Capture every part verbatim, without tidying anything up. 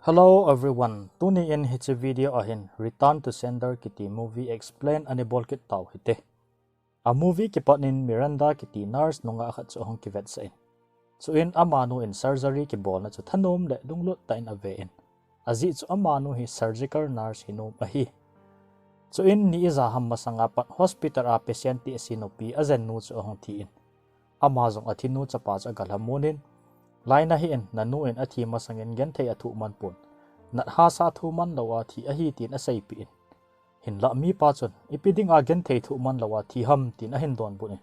Hello everyone, tuni in hiche video a hin Return to Sender kiti movie explain ana bol kit tau hite. A movie kipat in Miranda kiti nurse nungah khat chu ahung kivetsah in. Chuin amanu in surgery kibolna chu thanom le lunglut tah in ave in. Ajeh chu amanu hi surgical nurse hinom ahi. Chuin ni ijat ham masanga pat hospital a patient tisi nupi ajennu chu ahung thi in. Ama jong athinu chapa chu agalhamun in, Laina hih in, nanu in athi masangin genthei athoh man pon. Nat hahsa thoh man lou a thi ahi tin aseipeh in. Hinlah mipa chun, ipi dinga genthei thoh man lou a thi ham tin ahin donbut in.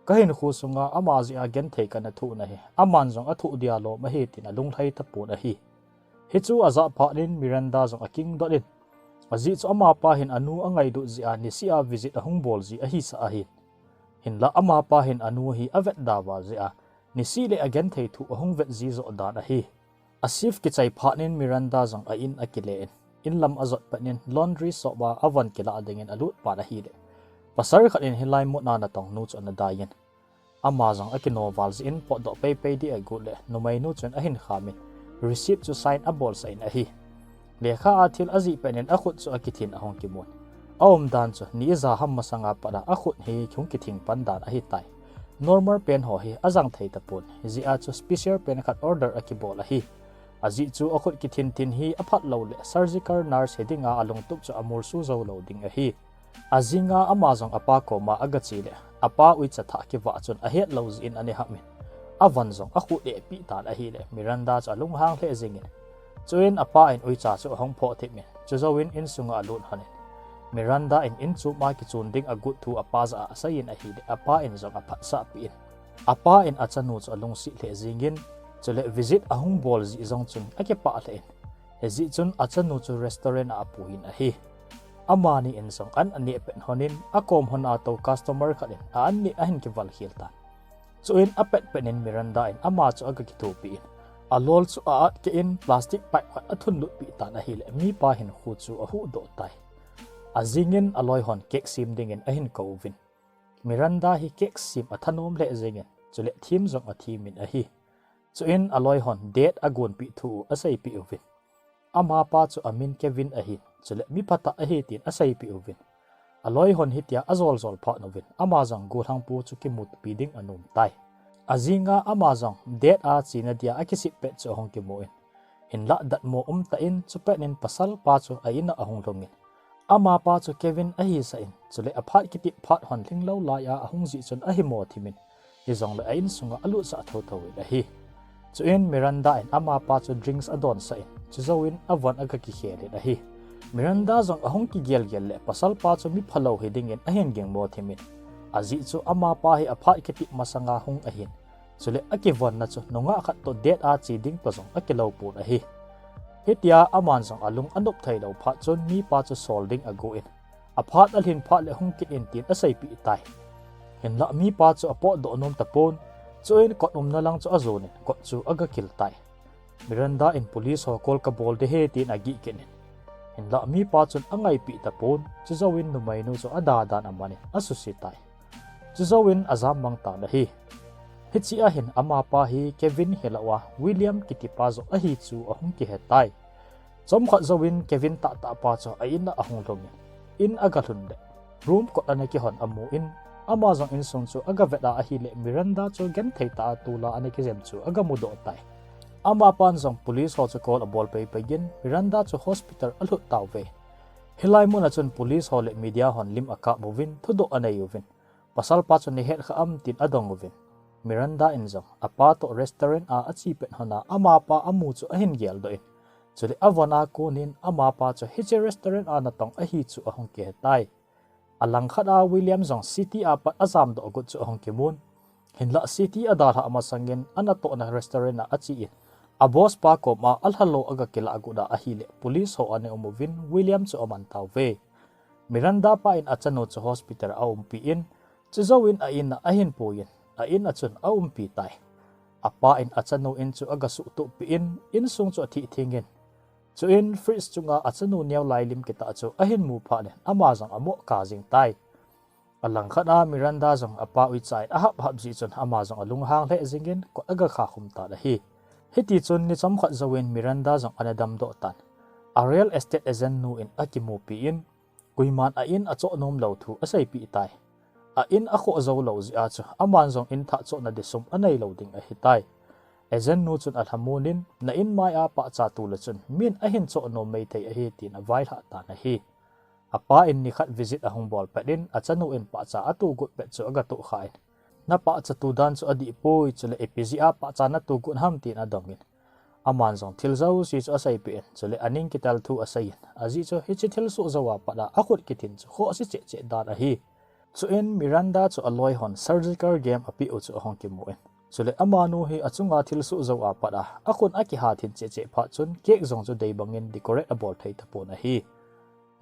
Kahinkho sunga ama jeh a genthei kana thoh na hi, aman jong athoh dia lom ahi tin alunglhai tapon ahi. Hichu ajah phat in Miranda jong akingdot in. Ajeh chu amapa hin anu angaidut jeh a nisih a visit ahung bol ji ahisah ahin. Hinlah amapa hin anu hi avetda val jeh a, nisih le agenthei thoh ahung vet ji joh dan ahi. A shift kichai phat in Miranda jong a in akile in. In lam ajot pet in laundry shop a avon kilah dingin alut pan ahile, pasal khat in hilai muna natong nu chu ana dai in. Ama jong akino val jeh in potdoh peipei ding agot le numeinu chun ahin kham in, receipt chu sign abolsah in ahi. Lekha a thil ajih pet in akhut chu akithin ahung kimun. Aumdan chu ni ijat ham masanga pat a akhut hi hung kithing pan dan ahitai. Normal pen ho hi ajang thei tapon, hijeh a chu special pen khat order akibol ahi. Ajeh chu akhut kithin thin hi aphat lou le surgical nurse hi dinga alungtup chu amolso jou lou ding ahi. Ajinga ama jong apa koma agache le, apa uicha thah kivah chun ahet lou jeh in ana ham in. Avon jong akhuh dehpeh tan ahile, Miranda chu alunghang lheh jeng in. Chuin apa in uicha chu ahung phoh thip in, chujouvin insunga alut lhon in. Miranda in inchom a kichon ding agot thu apa jah a asei in ahile, apa in jong aphatsah peh in. Apa in achanu chu alungset lheh jeng in, chule visit ahung bol jeh jong chun akipah lheh in. Hijeh chun achanu chu restaurant a apui in ahi. Amani in jong an aneh pet lhon in, akom lhon a tou customer khat in a an neh ahin kival khel tan. Chuin apet pet in Miranda in ama chu aga kithopi in, alol chu a-at keh in plastic pipe khat athunlut peh tan ahile, mipa hinkho chu ahuhdoh tai. Ajing in aloi hon cake sem dingin ahin kou uvin. Miranda hi cake sem athanom lheh jeng in, chule them jong athem in ahi. Chuin aloi hon date agonpeh thu u aseipeh uvin. Amapa chu amin Kevin ahin, chule mi phatah ahi tin aseipeh uvin. Aloi hon hitia ajol jol phat uvin, ama jong gollhangpu chu kimupi ding anom tai. Ajing a ama jong date a chena dia akisep pet chu ahung kimu in. Hinlah datmo umtah in chupet in pasalpa chu a-in a ahung lhung in. Amapa chu Kevin ahisah in, chule aphat kitep phat hon lhinglou lai a ahung jeh chun ahimo thim in. Hijongle a-insunga alutsah thotho in ahi. Chuin Miranda in amapa chu drinks adonsah in, chujouvin avon aga kikhel in ahi. Miranda jong ahung kigelgel le pasalpa chu mi phalou hi dingin ahin gingmo thim in. Ajeh chu amapa hi aphat kitep masanga hung ahin. Chule akivonna chu nungah khat toh date a che ding toh jong akilou pon ahi. Hitia aman jong alung anop theilou phat chun mipa chu sol ding agon. Aphat alhin phat le hung kit in tin aseipeh tai. Hinlah mipa chu apotdoh nom tapon. Chuin kot umna lang chu ajon in kot chu aga kil tai. Miranda in police ho call kabol ding ahi tin agih kit in. Hinlah mipa chun angaipeh tapon. Chujouvin numeinu chu ada dan aman in asuse tai. Chujouvin ajam mang tan ahi. Hiche a hin amapa hi Kevin hilou a William kitipa joh ahi chu ahung kihe tai. Chomkhat jouvin Kevin tahtah pa chu a-in a ahung lhung in, in aga lhun le, room kot ana kihon amun, ama jong insung chu aga vet a ahile Miranda chu genthei tah a tol a ana kijem chu aga mudoh tai. Amapan jong police ho chu call abol peipei in Miranda chu hospital alhut tauve. Hilai mun a chun police ho le media hon lim akap uvin thudoh anei uvin. Pasalpa chu nahet kha am tin adong uvin. Miranda in jong apa toh restaurant a ache pet lhon a amapa amu chu ahin geldoh in. Chule avon a kon in amapa chu hiche restaurant a natong ahi chu ahung kihe tai. Alangkhat a William jong city a pat ajamdoh got chu ahung kimun. Hinlah city adalhah masang in anatohna restaurant a ache in. A boss pa koma alhalo aga kilah got a ahile police ho ana um uvin William chu aman tauve. Miranda pa in achanu chu hospital a aumpi in, chujouvin a-in a ahin pui in, a-in a chun aumpi tai. Apa in achanu in chu aga suhtup peh in, insung chu athih theng in. Chuin fridge chunga achanu neo lai lim kitah chu ahin mu phat in, ama jong amo kap jeng tai. Alangkhat a Miranda jong apa uicha in ahap hap jeh chun ama jong alunghang lheh jeng in kot aga kha khum tan ahi. Hiti chun ni chomkhat jouvin Miranda jong ana damdoh tan. A real estate agent nu in akimupi in, koiman a in achoh nom lou thu aseipeh tai. A in akhoh jou lou jeh a chu, aman jong in thah chohna ding sum anei lou ding ahitai. Agent nu chun alhamon in, na in mai a pahcha tule chun, min ahin choh nom mei thei ahi tin availhah tan ahi. Apa in nikhat visit ahung bol pet in, achanu in pahcha atuh got pet chu agatoh kha in, na pahcha tuh dan chu adih poi, chule ipi jeh a pahcha natuh got ham tin adong in. Aman jong thil jouse chu aseipeh in, chule aning kitel thu asei in, ajeh chu hiche thilsoh jou a pat a akhut kithin chu khohse cheh cheh dan ahi. Chuin Miranda chu aloi hon surgical game apeh u chu ahung kimu in. Chule amanu hi achunga thilsoh jou a pat a, akhun akiha thin cheh cheh phat chun cake jong chu dei bangin decorate abol thei tapon ahi.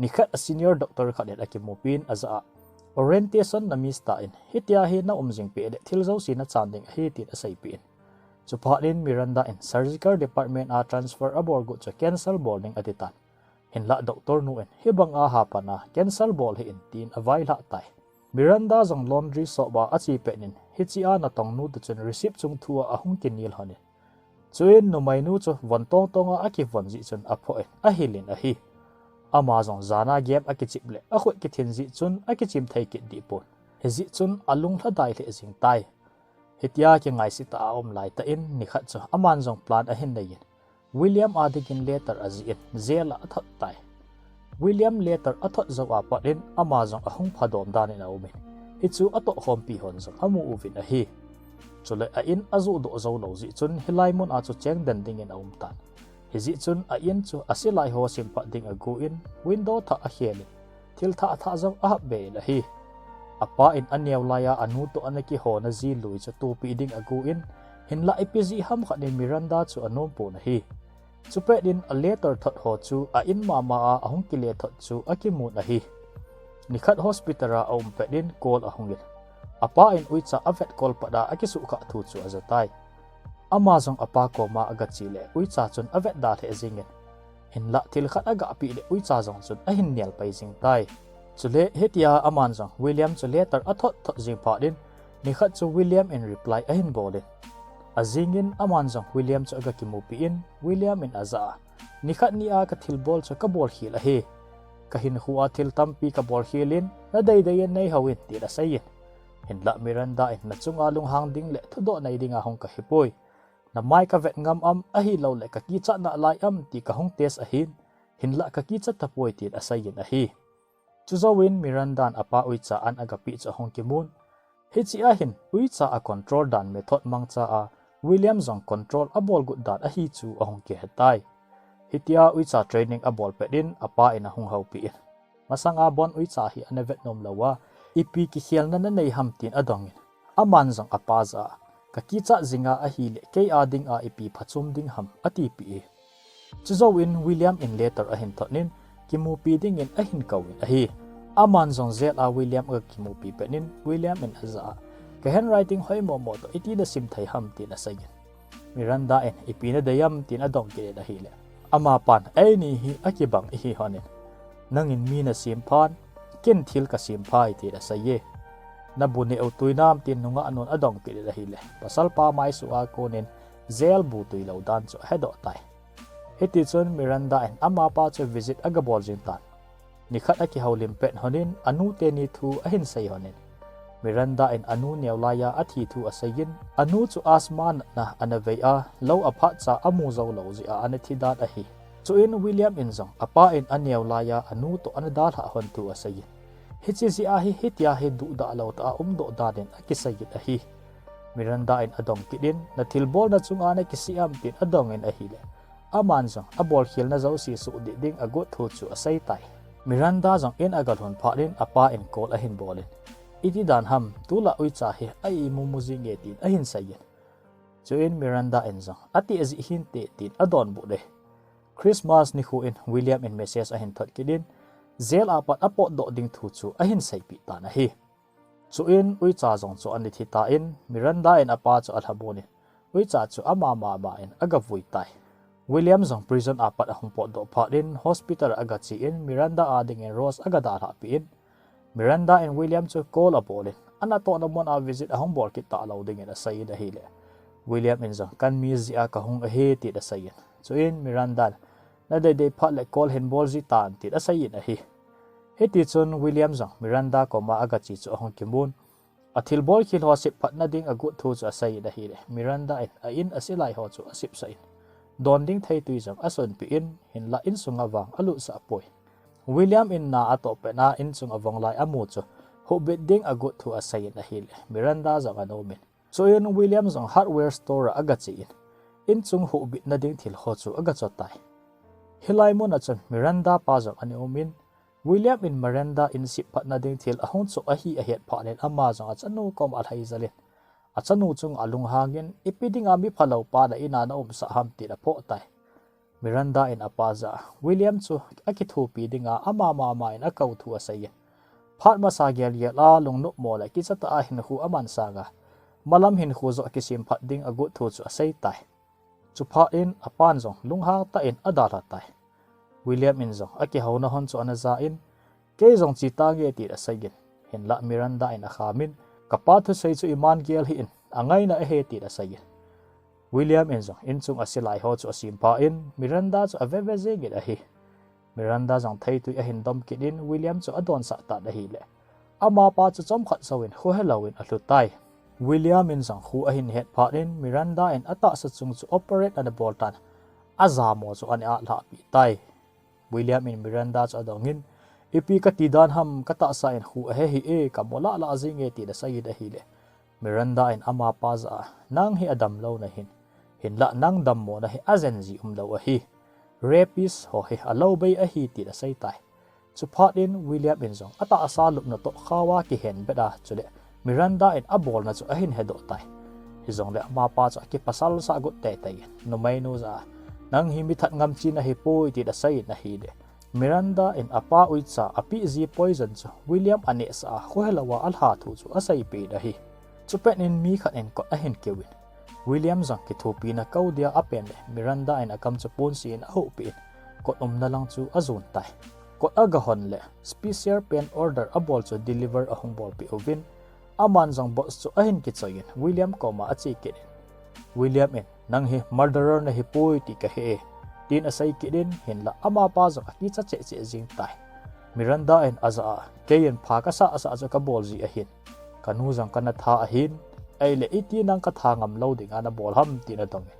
Nikhat a senior doctor khat in akimupin ajah a, orientation na miss tan, hitia hi na um jing peh le thil jouse nachan ding ahi tin aseipeh in. Chuphat in Miranda in surgical department a transfer abol got chu cancel bol ding ati tan. Hinlah doctor nu in, hibang a hapan a cancel bol hih in tin availhah tai. Miranda jong laundry soap a ache pet in, hiche a natong nu toh chun receipt chung thu a ahung kinel hon in. Chuin numeinu chu von tong tong a akivon jeh chun aphoh in, ahil in ahi. Ama jong jan a game akichip le akhut kithin jeh chun akichim thei kit deh pon. Hijeh chun alung lhadai lheh jing tai. Hitia kingaise tah a aum lai tah in nikhat chu aman jong plan ahin nei in, William a dingin letter ajih in jail a athot tai. William letter athot jou a pat in ama jong ahung phadom dan in aum in, hichu atohkhompi hon jong amu uvin ahi. Chule a in ajoh doh jou lou jeh chun hilai mun a chu cheng den dingin aum tan. Hijeh chun a in chu asilai ho simphat ding agon, window thah akhel in, thil thah thah jong ahap be in ahi. Apa in aneo lai a anu toh ana kihona ji lui chu tohpeh ding agon, hinlah ipi jeh ham khat in Miranda chu anom pon ahi. Chupet in a letter thot ho chu a in mama a ahung kile thot chu akimun ahi. Nikhat hospital a aum pet in call ahung in, apa in uicha avet kol pat a akisuhkhah thu chu aja tai. Ama jong apa koma agache le uicha chun avet da lheh jeng in, hinlah thil khat agah peh le uicha jong chun ahin nel pai jing tai. Chule hitia aman jong William chu letter athot thot jing phat in, nikhat chu William in reply ahin bol in, ajing in aman jong William chu aga kimupi in, William in ajah a, nikhat ni a kathilbol chu kabol khel ahi. Kahinkho a thil tampi kabol khel in, nadei dei in nei hou in tin asei in. Hinlah Miranda in, nachunga lunghang ding le thudoh nei dinga hung kahipoi. Namai kavet ngam am, ahilouleh kakichat nalai am ti kahung test ahin, hinlah kakichat tapoi tin asei in ahi. Chujouvin Miranda in apa uicha an agapeh chu ahung kimun. Hiche a hin uicha a control dan method mangcha a William jong control abol got dan ahi chu ahung kihe tai. Hitia uicha training abol pet in apa in ahung houpi in, masanga bon uicha hi ana vet nom lou a, ipi kikhelna nanei ham tin adong in, aman jong apa jah a, kakichat jing a ahile kei a dinga ipi phachom ding ham atipeh e. Chujouvin William in letter ahin thot in, kimupi dingin ahin kou in ahi. Aman jong jail a William aga kimupi pet in, William in ajah a, ka handwriting hoi momo toh iti nasim thei ham tin asei in, Miranda in, ipi nadei am tin adong kit in ahile, amapan, eini hi akibang ihi hon in, nangin mi nasem phan, ken thil kasem phai tin asei e. Nabu neh u tui nam tin nungah nun adong kit in ahile, pasalpa maisuh a kon in jail bu tui lou dan chu ahedoh tai. Hitichun Miranda in amapa chu visit agabol jing tan. Nikhat akihoulim pet hon in anu teni thu ahin sei hon in, Miranda in anu neo lai a athi thu asei in, anu chu asthma natna ana vei a, lou aphatcha amu jou lou jeh a ana thi dan ahi. Chuin William in jong apa in aneo lai a anu toh ana dalhah hon thu asei in, hiche jeh a hi hitia hi duhdah lou tah a umdoh dan in akisei in ahi. Miranda in adong kit in, nathilbolna chunga nakisih am tin adong in ahile, aman jong abolkhelna jouse soh deh ding agot thu chu asei tai. Miranda jong in agalhun phat in apa in call ahin bol in, iti dan ham, tulai uicha hi a imu mu jing e tin ahin sei in. Chuin Miranda in jong, ateh jeh hinte tin adonbut e. Christmas nikho in William in message ahin thot kit in, jail a pat apotdoh ding thu chu ahin seipeh tan ahi. Chuin uicha jong chu ana thi tan, Miranda in apa chu alhamon in, uicha chu ama mama in agavui tai. William jong prison a pat ahung potdoh phat in hospital agache in Miranda a dingin Rose agadalhah peh in, Miranda in William chu call abol in, anatohna mun a visit ahung bol kit talou dingin asei in ahile, William in jong, "Kan mi jeh a kahung ahi," tin aseiyin. Chuin Miranda in, "Nadeidei phat le call hin bol jitan," tin aseiyin ahi. Hitichun William jong Miranda koma agache chu ahung kimun. Athilbol khel ho sep phatna ding agot thu chu aseiyin ahile, Miranda in a in asilai ho chu asepsah in, don ding theitwi jong asunpeh in, hinlah insunga vang alutsah poi. William in na atoh petna insunga vang lai amu chu huhbit ding agot thu aseiyin ahile, Miranda jong anomin. Chuin William jong hardware store a agache in, insung huhbitna ding thil ho chu agachotai. Hilai muna chun Miranda pa jong ana umin, William in Miranda in sep phatna ding thil ahung choh ahi ahet phat in ama jong achanu koma alhai jel in, achanu chunga alunghangin, "Ipi dinga mi phalou pa na in a naumsah ham?" tin aphoh tai. Miranda in apa jah a, William chu akithopi dinga ama mama in akou thu aseiyin, phat masa gelgel a lungnopmo le kichatah a hinkho aman sanga, malam hinkho joh kisem phat ding agot thu chu aseitai. Chuphat in apan jong lunghang tah in adalha tai. William in jong akihouna hon chu ana ja in, "Kei jong chetange," tin aseiyin. Hinlah Miranda in akhamin, "Kapa thusei chu iman gel hih in, angaina ahi," tin aseiyin. William in jong insung asilai ho chu asempha in, Miranda chu aveve jengin ahi. Miranda jong theitwi ahin dom kit in, William chu adonsah tan ahile, amapa chu chomkhat jouvin kho helouvin alhutai. William in jong kho ahin het phat in, Miranda in atahsa chung chu operate ana bol tan, ajamo chu ana atlhahpeh tai. William in Miranda chu adongin, "Ipi kati dan ham, katahsa in kho ahe hih e, kamu lahlah jenge," tin aseiyin ahile, Miranda in amapa jah a, "Nang hi adamlou nahin, hinlah nang dammona hi ajenji umlou ahi. Rapist ho hi alou bei ahi," tin aseitai. Chuphat in William in jong atahsa lupna toh khaova kihenbet a, chule Miranda in abolna chu ahin hedoh tai. Hijongle amapa chu akipasalsah got teitei in, numeinu jah a, "Nang hi mi that ngamchen ahipoi," tin aseiyin ahile, Miranda in apa uicha apeh ji poison chu William anehsah a kho helouva alha thu chu aseipeh in ahi. Chupet in mi khat in kot ahin keuvin, William jong kithopina kou dia apen le Miranda in akam chu ponse in ahuhpeh in, kot umna lang chu ajon tai. Kot agahon le special pen order abol chu deliver ahung bolpeh uvin, aman jong box chu ahin kichoiyin William koma ache kit in, William in, "Nang hi murderer nahipoi ti kahe e," tin asei kit in, hinlah amapa jong akicha cheh cheh jeng tai. Miranda in ajah a, "Kei in pha kasahsah chu kabol ji ahin, kanu jong kana tha ahin, ahile iti nang katha ngamlou dinga nabol ham?" tin adongin.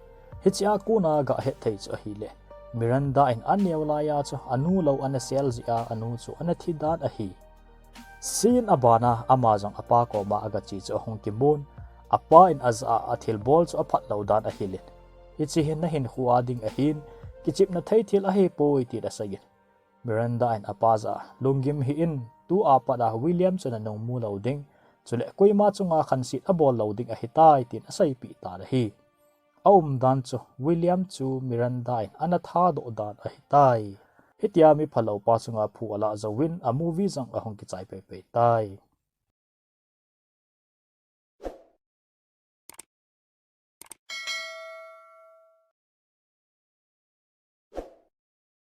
Hichea kona gahet thei chu ahile, Miranda in aneo laiya chu anu lou ana sel jeh a anu chu ana thi dan ahi. Scene abana ama jong apa koma agache chu ahung kimun, apa in ajah a athilbol chu aphatlou dan ahilin, "Hiche hi nahinkhoa ding ahin, kichepna thei thil ahipoi," tin aseiyin. Miranda in apa jah a, "Lunggim hih in, tua pat a William chu nanung mulou ding, chule koima chunga khanset abol lou ding ahitai," tin aseipeh tan ahi. Aumdan chu William chu Miranda in ana thadoh dan ahitai. Hitia mi phalou pa chunga phu alah jouvin a movie jong ahung kichai peipei tai.